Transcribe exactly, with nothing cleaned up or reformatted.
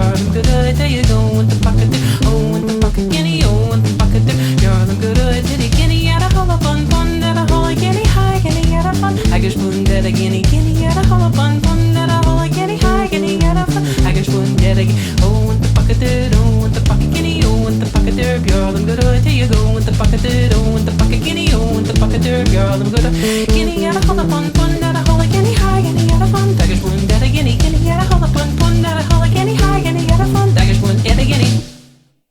Bjorn, good idea, go in the bucket there. Oh, in the bucket, Ginny, oh, in the bucket there. Bjorn, good idea, Ginny, air a h-uile bun, bun air a h-uile Ginny, hi, Ginny, air a bun. Agus bun dearg, Ginny, Ginny, air a h-uile bun, bun air a h-uile Ginny, hi, Ginny, air a bun. Agus bun dearg, oh, in the bucket there, oh, in the bucket, Ginny, oh, in the bucket there. Bjorn, good idea, go in the bucket there, oh, in the bucket, Ginny, oh, in the bucket there. Bjorn, good, Ginny, air a h-uile bun, bun air a h-uile Ginny, hi,